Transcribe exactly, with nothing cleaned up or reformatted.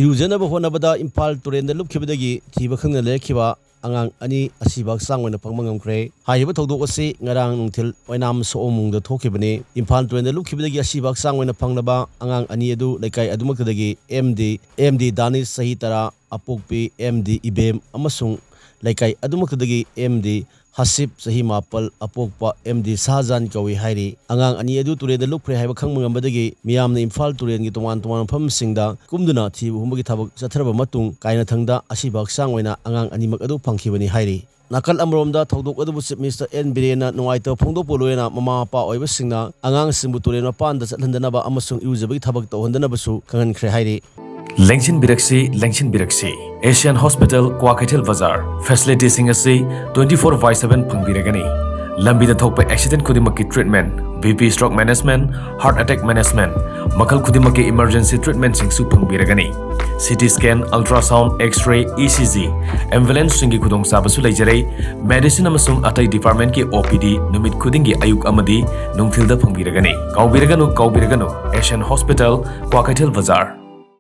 ꯏꯔꯨꯖꯅꯕ ꯍꯣꯠꯅꯕꯗ ꯏꯝꯐꯥꯜ ꯇꯨꯔꯦꯟꯗ ꯂꯨꯞꯈꯤꯕꯗꯒꯤ ꯊꯤꯕ ꯈꯪꯗꯅ ꯂꯩꯔꯛꯈꯤꯕ ꯑꯉꯥꯡ ꯑꯅꯤ ꯑꯁꯤꯕ ꯍꯛꯆꯥꯡ ꯑꯣꯏꯅ ꯐꯪꯕ ꯉꯝꯈ꯭ꯔꯦ꯫ ꯍꯥꯏꯔꯤꯕ ꯊꯧꯗꯣꯛ ꯑꯁꯤ ꯉꯔꯥꯡ ꯅꯨꯡꯊꯤꯜ ꯑꯣꯏꯅꯥꯝ ꯁꯑꯣꯝꯕꯨꯡꯗ ꯊꯣꯛꯈꯤꯕꯅꯤ꯫ ꯏꯝꯐꯥꯜ ꯇꯨꯔꯦꯟꯗ ꯂꯨꯞꯈꯤꯕꯗꯒꯤ ꯑꯁꯤꯕ ꯍꯛꯆꯥꯡ ꯑꯣꯏꯅ ꯐꯪꯂꯕ ꯑꯉꯥꯡ ꯑꯅꯤ ꯑꯗꯨ ꯂꯩꯀꯥꯏ ꯑꯗꯨꯃꯛꯇꯗꯒꯤ ꯑꯦꯝ ꯗꯤ, ꯑꯦꯝ ꯗꯤ ꯗꯥꯅꯤꯁ, ꯆꯍꯤ ꯇꯔꯥ, ꯑꯄꯣꯛꯄꯤ ꯑꯦꯝ ꯗꯤ ꯏꯕꯦꯝ ꯑꯃꯁꯨꯡ ꯂꯩꯀꯥꯏ ꯑꯗꯨꯃꯛꯇꯗꯒꯤ ꯑꯦꯝ ꯗꯤ ꯍꯁꯤꯞ, ꯆꯍꯤ ꯃꯥꯄꯜ, ꯑꯄꯣꯛꯄ ꯑꯦꯝ ꯗꯤ ꯁꯥꯍꯖꯥꯟ ꯀꯧꯏ ꯍꯥꯏꯔꯤ꯫ ꯑꯉꯥꯡ ꯑꯅꯤ ꯑꯗꯨ ꯇꯨꯔꯦꯟꯗ ꯂꯨꯞꯈ꯭ꯔꯦ ꯍꯥꯏꯕ ꯈꯪꯕ ꯉꯝꯕꯗꯒꯤ ꯃꯤꯌꯥꯝꯅ ꯏꯝꯐꯥꯜ ꯇꯨꯔꯦꯟꯒꯤ ꯇꯣꯉꯥꯟ ꯇꯣꯉꯥꯟꯕ ꯃꯐꯝꯁꯤꯡꯗ ꯀꯨꯝꯗꯨꯅ ꯊꯤꯕ ꯍꯨꯝꯕꯒꯤ ꯊꯕꯛ ꯆꯠꯊꯔꯕ ꯃꯇꯨꯡ ꯀꯥꯏꯅꯊꯪꯗ ꯑꯁꯤꯕ ꯍꯛꯆꯥꯡ ꯑꯣꯏꯅ ꯑꯉꯥꯡ ꯑꯅꯤꯃꯛ ꯑꯗꯨ ꯐꯪꯈꯤꯕꯅꯤ ꯍꯥꯏꯔꯤ꯫ ꯅꯥꯀꯜ ꯑꯃꯔꯣꯝꯗ ꯊꯧꯗꯣꯛ ꯑꯗꯨꯕꯨ ꯆꯤꯐ ꯃꯤꯅꯤꯁꯇꯔ ꯑꯦꯟ ꯕꯤꯔꯦꯟꯅ ꯅꯨꯡꯉꯥꯏꯇꯕ ꯐꯣꯡꯗꯣꯛꯄ ꯂꯣꯏꯅꯅ ꯃꯃꯥ ꯃꯄꯥ ꯑꯣꯏꯕꯁꯤꯡꯅ ꯑꯉꯥꯡꯁꯤꯡꯕꯨ ꯇꯨꯔꯦꯟ ꯃꯄꯥꯟꯗ ꯆꯠꯍꯟꯗꯅꯕ ꯑꯃꯁꯨꯡ ꯏꯔꯨꯖꯕꯒꯤ ꯊꯕꯛ ꯇꯧꯍꯟꯗꯅꯕꯁꯨ ꯈꯪꯍꯟꯈ꯭ꯔꯦ ꯍꯥꯏꯔꯤ꯫ ꯂꯦꯡꯁꯤꯟꯕꯤꯔꯛꯁꯤ, ꯂꯦꯡꯁꯤꯟꯕꯤꯔꯛꯁꯤ꯫ ꯑꯦꯁꯤꯌꯥꯟ ꯍꯣꯁꯄꯤꯇꯥꯜ, ꯀ꯭ꯋꯥꯀꯩꯊꯦꯜ ꯕꯖꯥꯔ꯫ ꯐꯦꯁꯤꯂꯤꯇꯤꯁꯤꯡ ꯑꯁꯤ twenty four by seven ꯐꯪꯕꯤꯔꯒꯅꯤ꯫ ꯂꯝꯕꯤꯗ ꯊꯣꯛꯄ ꯑꯦꯛꯁꯤꯗꯦꯟ ꯈꯨꯗꯤꯡꯃꯛꯀꯤ treatment, B P, stroke management, heart attack management, ꯃꯈꯜ ꯈꯨꯗꯤꯡꯃꯛꯀꯤ ꯏꯃꯔꯖꯦꯟꯁꯤ ꯇ꯭ꯔꯤꯠꯃꯦꯟꯁꯤꯡꯁꯨ ꯐꯪꯕꯤꯔꯒꯅꯤ꯫ C T scan, ultrasound, X-ray, E C G, ꯑꯦꯝꯕꯨꯂꯦꯟꯁꯁꯤꯡꯒꯤ ꯈꯨꯗꯣꯡꯆꯥꯕꯁꯨ ꯂꯩꯖꯔꯦ꯫ ꯃꯦꯗꯤꯁꯤꯟ ꯑꯃꯁꯨꯡ ꯑꯇꯩ ꯗꯤꯄꯥꯔꯠꯃꯦꯟꯠꯀꯤ ꯑꯣ ꯄꯤ ꯗꯤ ꯅꯨꯃꯤꯠ ꯈꯨꯗꯤꯡꯒꯤ ꯑꯌꯨꯛ ꯑꯃꯗꯤ ꯅꯨꯡꯊꯤꯜꯗ ꯐꯪꯕꯤꯔꯒꯅꯤ꯫ ꯀꯥꯎꯕꯤꯔꯒꯅꯨ, ꯀꯥꯎꯕꯤꯔꯒꯅꯨ, ꯑꯦꯁꯤꯌꯥꯟ ꯍꯣꯁꯄꯤꯇꯥꯜ, ꯀ꯭ꯋꯥꯀꯩꯊꯦꯜ ꯕꯖꯥꯔ꯫